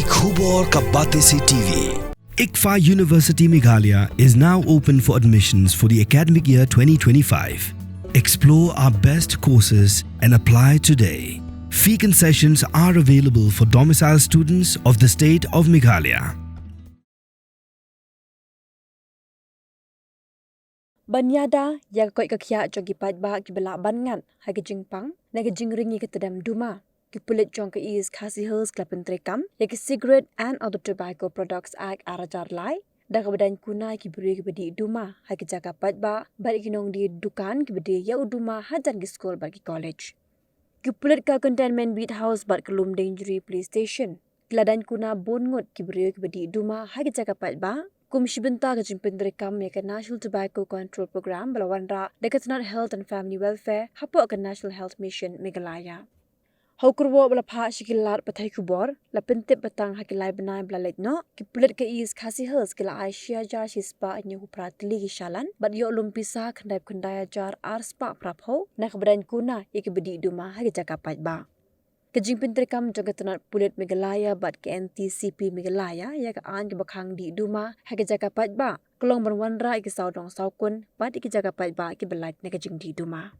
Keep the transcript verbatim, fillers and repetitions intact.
Khubor ka Batesi T V. ICFAI University Meghalaya is now open for admissions for the academic year twenty twenty-five. Explore our best courses and apply today. Fee concessions are available for domicile students of the state of Meghalaya. Ban ïada ïa ka koit ka khiah jong ki paidbah kiba lah ban ngat ha ka jingpang na ka jingring ïa ka tdem duma, ki pulit jong ka East Khasi Hills ki la pyntreikam ïa ka Cigarette and Other Tobacco Products Act ar hajar lai da kaba daiñ kuna ïa ki briew kiba dih duma ha ki jaka paidbah bad ïa ki nongdie dukan kiba die ïa u duma hajan ki skul bad ki college. Ki pulit ka Cantonment Beat House bad ka Lumdiengjri Police Station ki la daiñ kuna bun ngut ki briew kiba dih duma ha ki jaka paidbah kum shi bynta ka jingpyntreikam ïa ka National Tobacco Control Program ba la wanrah da ka tnat Health and Family Welfare hapoh ka National Health Mission Meghalaya. Ha u kyrwoh ba la phah sha ki lad pathai khubor, la pyntip ba tang ha ki lai bnai ba la leit noh, ki pulit ka East Khasi Hills ki la ai shi hajar shi spah hynñiew phew phra tylli ki challan bad ïoh lum pisa khyndai phew khyndai hajar ar spah phra phew na kaba daiñ kuna ïa kiba dih duma ha ki jaka paidbah. Ka jingpyntreikam jong ka tnat pulit Meghalaya bad ka N T C P Meghalaya ïa ka aiñ kaba khang dih duma ha ki jaka paidbah ka long ban wanrah ïa ki sawdong sawkun bad ïa ki jaka paidbah kiba lait na ka jingdih duma.